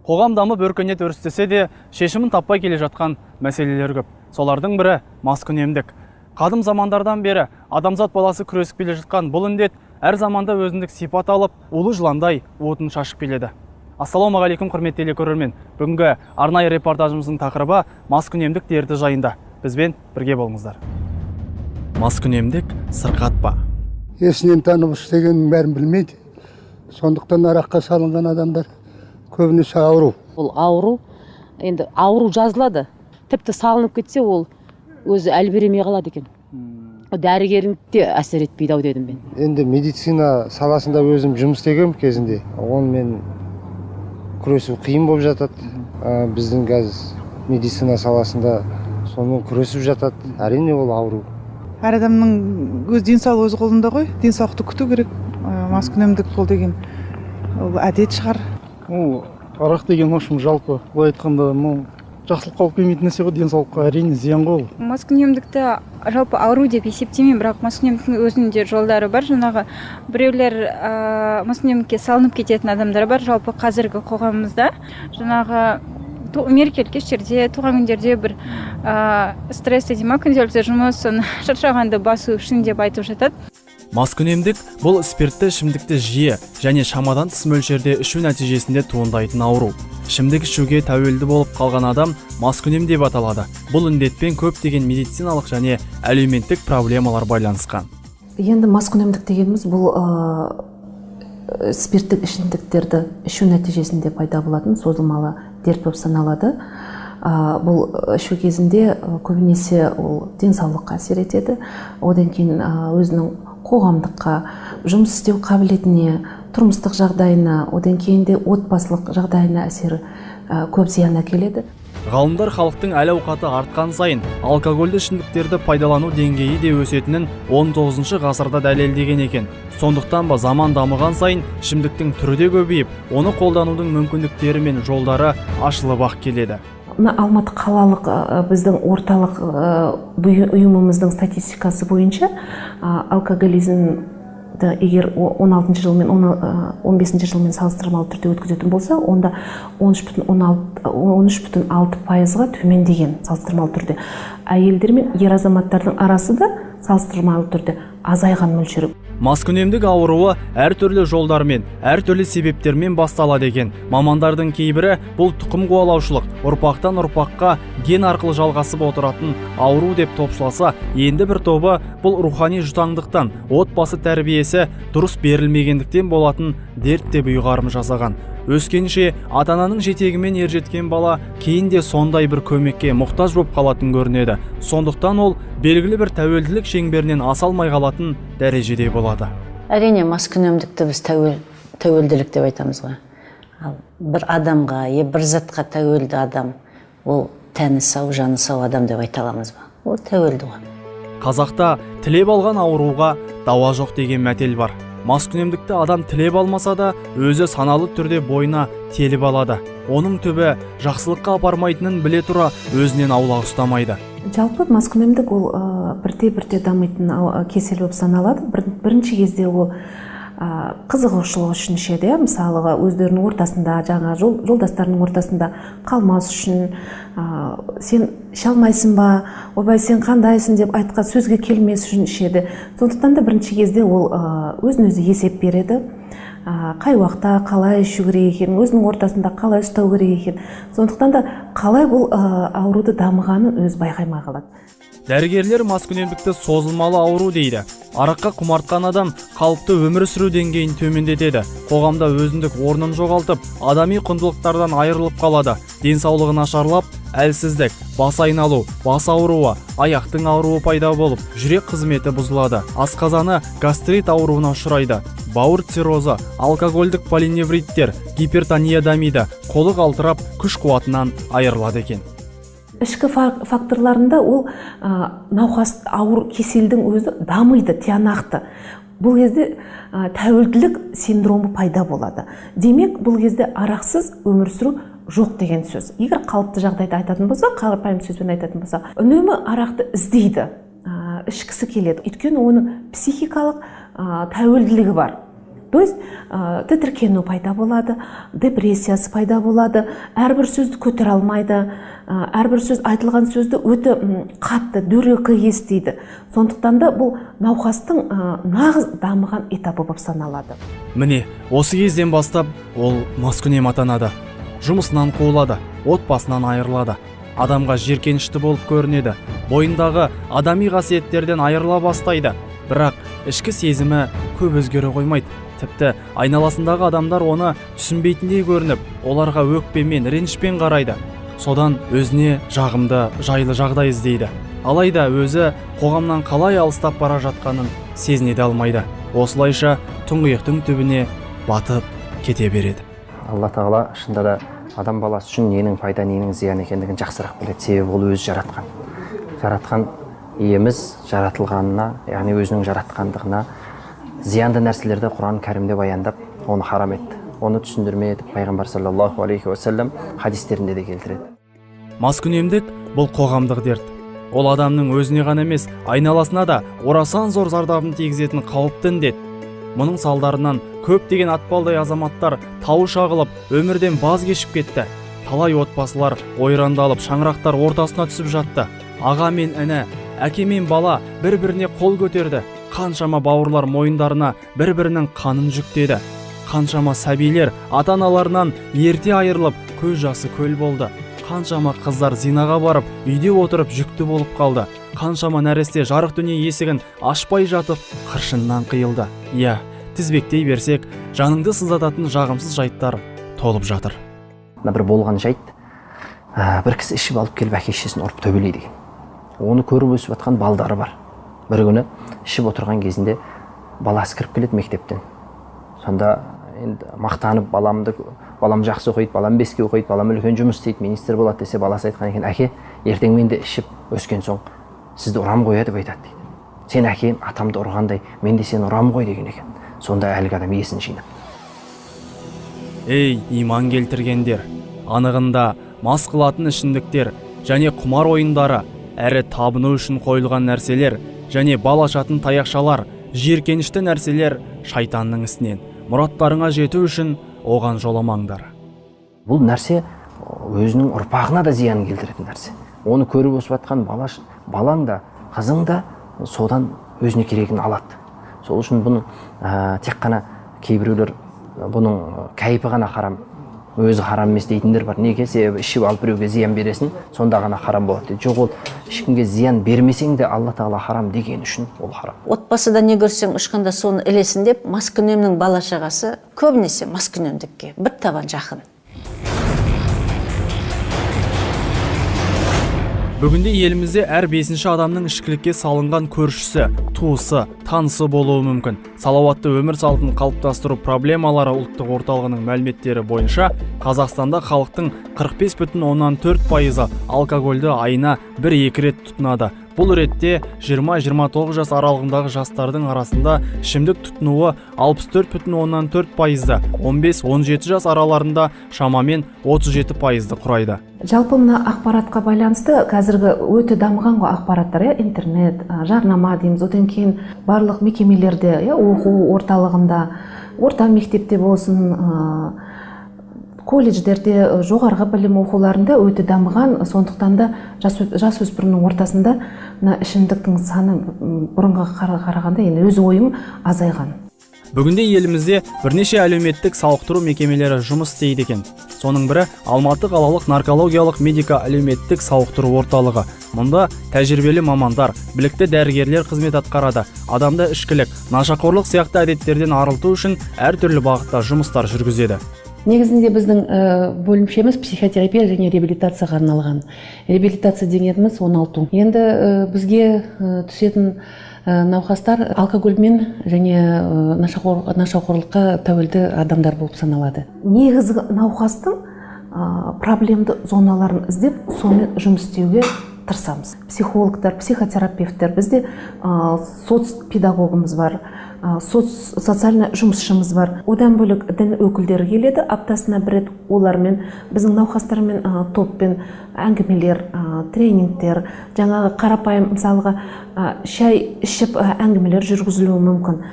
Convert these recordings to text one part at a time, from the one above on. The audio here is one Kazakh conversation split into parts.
Қоғам дамып, өркениет өрістесе де, шешімін таппай келе жатқан мәселелер көп. Солардың бірі – маскүнемдік. Қадым замандардан бері адамзат баласы күресіп келе жатқан бұл індет әр заманда өзіндік сипат алып, улы жыландай уытын шашып келеді. Ассалаумағалейкум, құрметті телекөрермен! Бүгінгі арнайы репортажымыздың тақырыбы маскүнемдік дерті жайында. Бізбен бірге болыңыздар. Маскүнемдік сырқат па? Есінен танып, істегеннің бәрін білмейді. Сондықтан араққа салынған адамдар көбінесе ауру. Ол ауру, енді ауру жазылады. Тіпті салынып кетсе, ол өзі әл бермей қалады екен. Дәрігерің де әсер етпейді ау дедім мен. Енді медицина саласында өзім жұмыс істегенмін кезінде. Онымен күресу қиын болып жатады. Біздің қазір медицина саласында сонымен күресіп жатады. Әрине, ол ауру. Әр адамның өз денсаулығы өз қолында ғой, денсаулықты күту керек. Маскүнемдік ол деген ол әдет шығар. Ол арақ деген, в общем, жалпы былай айтқанда, ну, жақсылыққа алып келмейтін нәрсе ғой. Денсаулыққа, әрине, зиян ғой ол. Маскүнемдікті жалпы ауру деп есептемеймін, бірақ маскүнемдіктің өзінің де жолдары бар. Жаңағы біреулер маскүнемдікке салынып кететін адамдар бар. Жалпы қазіргі қоғамымызда жаңағы мерекелік кештерде, туған күндерде бір стресс дей ма, күнделікті жұмыс, соны шаршағанды басу үшін деп айтып жатады. Маскүнемдік – бұл спиртті ішімдікті жиі және шамадан тыс мөлшерде ішу нәтижесінде туындайтын ауру. Ішімдік ішуге тәуелді болып қалған адам маскүнем деп аталады. Бұл індетпен көптеген медициналық және әлеуметтік проблемалар байланысқан. Енді маскүнемдік дегеніміз бұл спирттік ішімдіктерді ішу нәтижесінде пайда болатын созылмалы дерт болып саналады. Бұл ішу кезінде көбінесе ол денсаулыққа әсер етеді, одан кейін өзінің қоғамдыққа, жұмыс істеу қабілетіне, тұрмыстық жағдайына, одан кейін де отбасылық жағдайына әсері көп зиян әкеледі. Ғалымдар халықтың әл ауқаты артқан сайын алкогольді ішімдіктерді пайдалану деңгейі де өсетінін 19 ғасырда дәлелдеген екен. Сондықтан ба, заман дамыған сайын ішімдіктің түрі де көбейіп, оны қолданудың мүмкіндіктері мен жолдары ашылып ақ келеді. Мына Алматы қалалық біздің орталық ұйымымыздың статистикасы бойынша алкоголизмді егер 16 жылмен 15 жылмен салыстырмалы түрде өткізетін болса, онда 13,6%-ға төмендеген салыстырмалы түрде. Әйелдер мен ер азаматтардың арасы да салыстырмалы түрде азайған мөлшері. Маскүнемдік ауруы әртүрлі жолдармен, әртүрлі себептермен басталады екен. Мамандардың кейбірі бұл тұқым қуалаушылық, ұрпақтан ұрпаққа ген арқылы жалғасып отыратын ауру деп топшыласа, енді бір тобы бұл рухани жұтаңдықтан, отбасы тәрбиесі дұрыс берілмегендіктен болатын дерт деп ұйғарым жасаған. Өскенше ата ананың жетегімен ержеткен бала кейін де сондай бір көмекке мұқтаж болып қалатын көрінеді. Сондықтан ол белгілі бір тәуелділік шеңберінен аса алмай қалатын дәрежеде болады. Әрине, маскүнемдікті біз тәуелділік деп айтамыз ғой. Ал бір адамға е бір затқа тәуелді адам ол тәні сау, жаны сау адам деп айта аламыз ба? Ол тәуелді ғой. Қазақта «тілеп алған ауруға дауа жоқ» деген мәтел бар. Маскүнемдікті адам тілеп алмаса да, өзі саналы түрде бойына теліп алады. Оның түбі жақсылыққа апармайтынын біле тұра, өзінен аулақ ұстамайды. Жалпы маскүнемдік ол бірте бірте дамитын кесел болып саналады. Бірінші кезде ол қызығушылық үшін ішеді, иә. Мысалға, өздерінің ортасында, жаңа жолдастарының ортасында қалмас үшін, «сен іше алмайсың ба, ойбай, сен қандайсың» деп айтқан сөзге келмес үшін ішеді. Сондықтан да бірінші кезде ол өзін өзі есеп береді, қай уақытта қалай ішу керек екенін, өзінің ортасында қалай ұстау керек екенін. Сондықтан да қалай бұл ауруды дамығанын өзі байқамай қалады. Дәрігерлер маскүнемдікті созылмалы ауру дейді. Араққа құмартқан адам қалыпты өмір сүру деңгейін төмендетеді, қоғамда өзіндік орнын жоғалтып, адами құндылықтардан айырылып қалады. Денсаулығы нашарлап, әлсіздік, бас айналу, бас ауруы, аяқтың ауруы пайда болып, жүрек қызметі бұзылады, асқазаны гастрит ауруына ұшырайды, бауыр циррозы, алкогольдік полиневриттер, гипертония дамиды, қолы қалтырап, күш қуатынан айырылады екен. Ішкі факторларында ол науқас ауыр кеселдің өзі дамиды тиянақты. Бұл кезде тәуелділік синдромы пайда болады. Демек, бұл кезде арақсыз өмір сүру жоқ деген сөз. Егер қалыпты жағдайда айтатын болсақ, қарапайым сөзбен айтатын болсақ, үнемі арақты іздейді, ішкісі келеді, өйткені оның психикалық тәуелділігі бар. То есть тітіркену пайда болады, депрессиясы пайда болады, әрбір сөзді көтере алмайды, әрбір сөз, айтылған сөзді өте қатты, дөрекі естиді. Сондықтан да бұл науқастың нағыз дамыған этапы болып саналады. Міне, осы кезден бастап ол маскүнем атанады. Жұмысынан қуылады, отбасынан айырылады. Адамға жиіркенішті болып көрінеді. Бойындағы адами қасиеттерден айырыла бастайды. Бірақ ішкі сезімі көп өзгере қоймайды. Тіпті айналасындағы адамдар оны түсінбейтіндей көрініп, оларға өкпемен, ренішпен қарайды. Содан өзіне жағымды, жайлы жағдай іздейді. Алайда өзі қоғамнан қалай алыстап бара жатқанын сезіне де алмайды. Осылайша тұңғиықтың түбіне батып кете береді. Алла тағала шынында да адам баласы үшін ненің пайда, ненің зиян екендігін жақсырақ біледі. Себебі ол өзі жаратқан. Жаратқан иеміз жаратылғанына, яғни өзінің жаратқандығына зиянды нәрселерді Құран Кәрімде баяндап, оны харам етті. Оны түсіндірме етіп пайғамбар саллаллаху алейхи уассалам хадистерінде де келтіреді. Маскүнемдік бұл қоғамдық дерт. Ол адамның өзіне ғана емес, айналасына да орасан зор зардабын тигізетін қауіпті індет. Мұның салдарынан көптеген атпалдай азаматтар тауы шағылып, өмірден баз кешіп кетті. Талай отбасылар ойрандалып, шаңырақтар ортасына түсіп жатты. Аға мен іні, әке мен бала бір-біріне қол көтерді. Қаншама бауырлар мойындарына бір-бірінің қанын жүктеді. Қаншама сәбилер ата-аналарынан ерте айырылып, көз жасы көл болды. Қаншама қыздар зинаға барып, үйде отырып жүкті болып қалды. Қаншама нәресте жарық дүние есігін ашпай жатып, қыршыннан қиылды. Иә, тізбектей берсек, жаныңды сыздататын жағымсыз жайттар толып жатыр. Мына бір болған жайт, бір кісі ішіп алып келіп әке шешесін ұрып төбелейді екен. Оны көріп өсіп жатқан балдары бар. Бір күні ішіп отырған кезінде баласы кіріп келеді мектептен. Сонда енді мақтанып, балам жақсы оқиды, балам 5-ке оқиды, балам үлкен жұмыс істейді, министр болады десе, баласы айтқан екен: әке, ертең мен де ішіп өскен соң сізді ұрам ғой деп айтады дейді. Сен әкем атамды ұрғандай, мен де сені ұрам ғой деген екен. Сонда әлгі адам есін жинап. Ей, иман келтіргендер, анығында мас қылатын ішімдіктер және құмар ойындары, әрі табыну үшін қойылған нәрселер және бал ашатын таяқшалар, жиіркенішті нәрселер шайтанның ісінен. Мұраттарыңа жету үшін оған жоламаңдар. Бұл нәрсе өзінің ұрпағына да зиян келтіретін нәрсе. Оны көріп өсіп жатқан балаң да, қызың да содан өзіне керегін алады. Сол үшін бұның тек қана кейбіреулер бұның кәйпі ғана харам, өзі харам емес дейтіндер бар. Неге? Себебі ішіп алып біреуге зиян бересің, сонда ғана харам болады дейді. Жоқ, ол ешкімге зиян бермесең де Алла тағала харам деген үшін ол харам. Отбасыда не көрсең, ұшқанда соны ілесің деп, маскүнемнің бала шағасы көбінесе маскүнемдікке бір табан жақын. Бүгінде елімізде әр 5-ші адамның ішкілікке салынған көршісі, туысы, танысы болуы мүмкін. Салауатты өмір салтын қалыптастыру проблемалары ұлттық орталығының мәліметтері бойынша Қазақстанда халықтың 45,4% алкогольді айына 1-2 рет тұтынады. Бұл ретте 20-29 жас аралығындағы жастардың арасында ішімдік тұтынуы 64,4%, 15-17 жас араларында шамамен 37% құрайды. Жалпы мына ақпаратқа байланысты қазіргі өте дамыған ғой ақпараттар, иә, интернет, жарнама дейміз, одан кейін барлық мекемелерде, иә, оқу орталығында, орта мектепте болсын, колледждерде, жоғарғы білім оқуларында өте дамыған. Сондықтан да жасөспірімнің ортасында мына ішімдіктің саны бұрынға қарағанда, енді өз ойым, азайған. Бүгінде елімізде бірнеше әлеуметтік сауықтыру мекемелері жұмыс істейді екен. Соның бірі Алматы қалалық наркологиялық медика әлеуметтік сауықтыру орталығы. Мұнда тәжірибелі мамандар, білікті дәрігерлер қызмет атқарады. Адамды ішкілік, нашақорлық сияқты әдеттерден арылту үшін әртүрлі бағытта жұмыстар жүргізеді. Негізінде біздің бөлімшеміз психотерапия және реабилитацияға арналған. Реабилитация дегеніміз 16. Енді бізге түсетін науқастар алкогольмен және нашақорлыққа тәуелді адамдар болып саналады. Негізгі науқастың проблемді зоналарын іздеп, сонымен жұмыс істеуге тырысамыз. Психологтар, психотерапевттер, бізде соцпедагогымыз бар, социальный жұмысшымыз бар. Одан бөлек дін өкілдері келеді аптасына бір рет, олармен, біздің науқастармен, топпен әңгімелер, тренингтер, жаңағы қарапайым мысалға, шай ішіп, әңгімелер жүргізілуі мүмкін.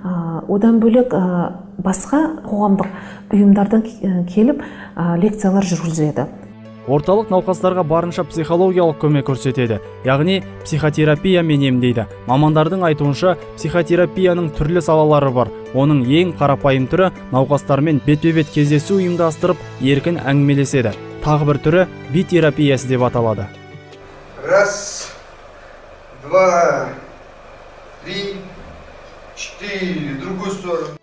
Одан бөлек басқа қоғамдық ұйымдардан келіп лекциялар жүргізеді. Орталық науқастарға барынша психологиялық көмек көрсетеді, яғни психотерапиямен емдейді. Мамандардың айтуынша, психотерапияның түрлі салалары бар. Оның ең қарапайым түрі науқастармен бетпе-бет кездесу ұйымдастырып, еркін әңгімелеседі. Тағы бір түрі би терапиясы деп аталады. Раз, два, три, четыре. В другую сторону.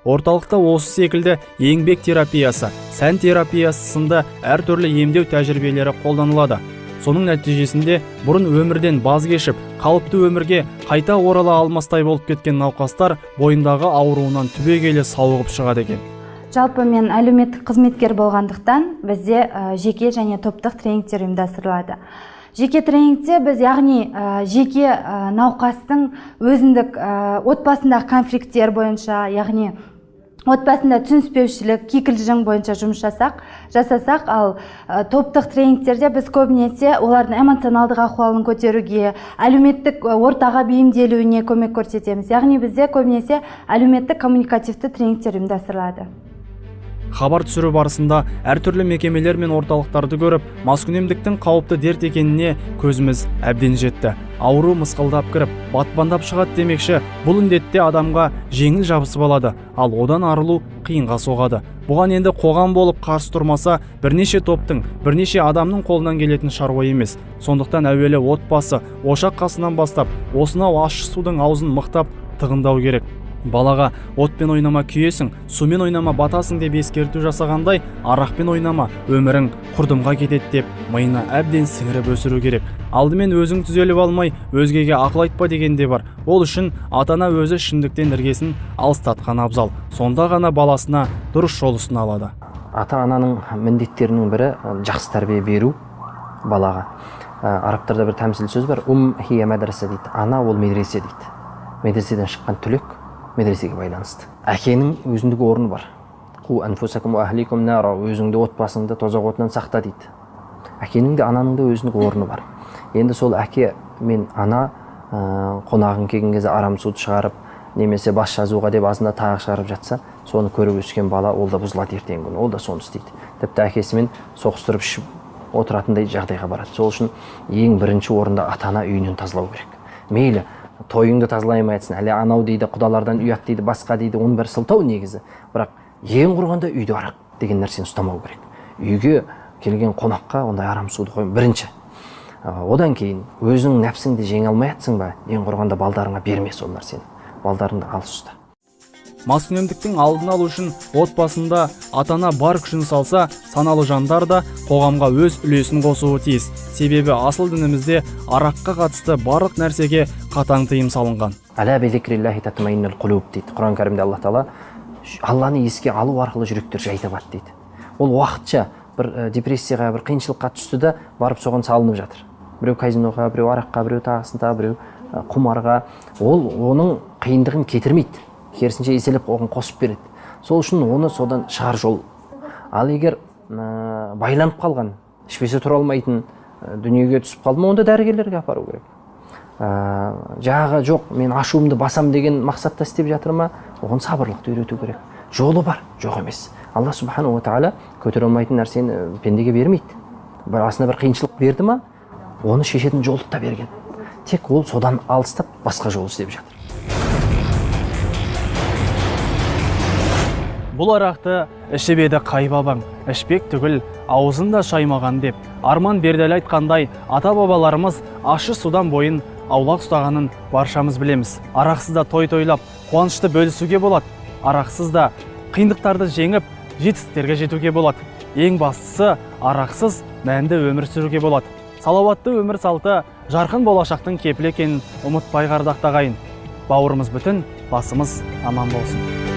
Орталықта осы секілді еңбек терапиясы, сән терапиясы сынды әртүрлі емдеу тәжірибелері қолданылады. Соның нәтижесінде бұрын өмірден баз кешіп, қалыпты өмірге қайта орала алмастай болып кеткен науқастар бойындағы ауруынан түбегейлі сауығып шығады екен. Жалпы мен әлеуметтік қызметкер болғандықтан, бізде жеке және топтық тренингтер ұйымдастырылады. Жеке тренингте біз, яғни жеке науқастың өзіндік отбасындағы конфликттер бойынша, яғни отбасында түсініспеушілік, кикілжің бойынша жұмыс жасасақ, ал топтық тренингтерде біз көбінесе олардың эмоционалдық ахуалын көтеруге, әлеуметтік ортаға бейімделуіне көмек көрсетеміз. Яғни бізде көбінесе әлеуметтік коммуникативті тренингтер ұйымдастырылады. Хабар түсіру барысында әртүрлі мекемелер мен орталықтарды көріп, маскүнемдіктің қауіпті дерт екеніне көзіміз әбден жетті. Ауру мысқылдап кіріп, батпандап шығады демекші, бұл індетте адамға жеңіл жабысып алады, ал одан арылу қиынға соғады. Бұған енді қоғам болып қарсы тұрмаса, бірнеше топтың, бірнеше адамның қолынан келетін шаруа емес. Сондықтан әуелі отбасы, ошақ қасынан бастап, осынау ащы судың аузын мықтап тығындау керек. Балаға отпен ойнама күйесің, сумен ойнама батасың деп ескерту жасағандай, арақпен ойнама өмірің құрдымға кетеді деп миына әбден сіңіріп өсіру керек. Алдымен өзің түзеліп алмай, өзгеге ақыл айтпа деген де бар. Ол үшін ата-ана өзі ішімдіктен іргесін алыстатқан абзал. Сонда ғана баласына дұрыс жол ұсына алады. Ата-ананың міндеттерінің бірі жақсы тәрбие беру балаға. Арабтарда бір тәмсіл сөз бар, ум хия мәдресе дейді, ана ол медресе дейді. Медреседен шыққан түлек медресеге байланысты. Әкенің өзіндік орны бар. Қу анфусакум уа ахликум нара, өзіңді, отбасыңды тозақ отынан сақта дейді. Әкенің де, ананың да өзіндік орны бар. Енді сол әке мен ана қонағың келген кезде арам суды шығарып, немесе бас жазуға деп азында тағы шығарып жатса, соны көріп өскен бала ол да бұзылады ертеңгі күні, ол да соны істейді. Тіпті әкесімен соғыстырып ішіп отыратындай жағдайға барады. Сол үшін ең бірінші орында ата-ана үйінен тазалау керек. Мейлі тойыңды тазалай алмай жатсың, әлі анау дейді, құдалардан ұят дейді, басқа дейді, оның бәрі сылтау негізі. Бірақ ең құрғанда үйде арақ деген нәрсені ұстамау керек. Үйге келген қонаққа ондай арам суды қойма бірінші. Одан кейін өзің нәпсіңді жеңе алмай жатсың ба, ең құрғанда балдарыңа берме сол нәрсені, балдарыңды алыс ұста. Маскүнемдіктің алдын алу үшін отбасында ата-ана бар күшін салса, саналы жандар да қоғамға өз үлесін қосуы тиіс. Себебі асыл дінімізде араққа қатысты барлық нәрсеге қатаң тыйым салынған. Әла би зикриллахи татмаиннул кулуб дейді. Құран кәрімде Аллах тағала Алланы еске алу арқылы жүректер жай табады дейді. Ол уақытша бір депрессияға, бір қиыншылыққа түсті де барып соған салынып жатыр. Біреу казиноға, біреу араққа, біреу тағысын тағы, біреу құмарға. Ол оның қиындығын кетірмейді. Керісінше еселеп оған қосып береді. Сол үшін оны содан шығар жол. Ал егер байланып қалған, ішпесе тұра алмайтын дүниеге түсіп қалды ма, онда дәрігерлерге апару керек. Жағы жоқ, мен ашуымды басам деген мақсатта істеп жатыр ма, оған сабырлықты үйрету керек. Жолы бар, жоқ емес. Алла субханала уа тағала көтере алмайтын нәрсені пендеге бермейді. Бір асына бір қиыншылық берді ма, оны шешетін жолды да берген. Тек ол содан алыстап басқа жол іздеп жатыр. Бұл арақты ішіп еді қай бабаң, ішпек түгіл аузын да шаймаған деп Арман Бердәлі айтқандай, ата-бабаларымыз ащы судан бойын аулақ ұстағанын баршамыз білеміз. Арақсыз да той тойлап, қуанышты бөлісуге болады. Арақсыз да қиындықтарды жеңіп, жетістіктерге жетуге болады. Ең бастысы, арақсыз мәнді өмір сүруге болады. Салауатты өмір салты жарқын болашақтың кепілі екенін ұмытпай ардақты ағайын. Бауырымыз бүтін, басымыз аман болсын.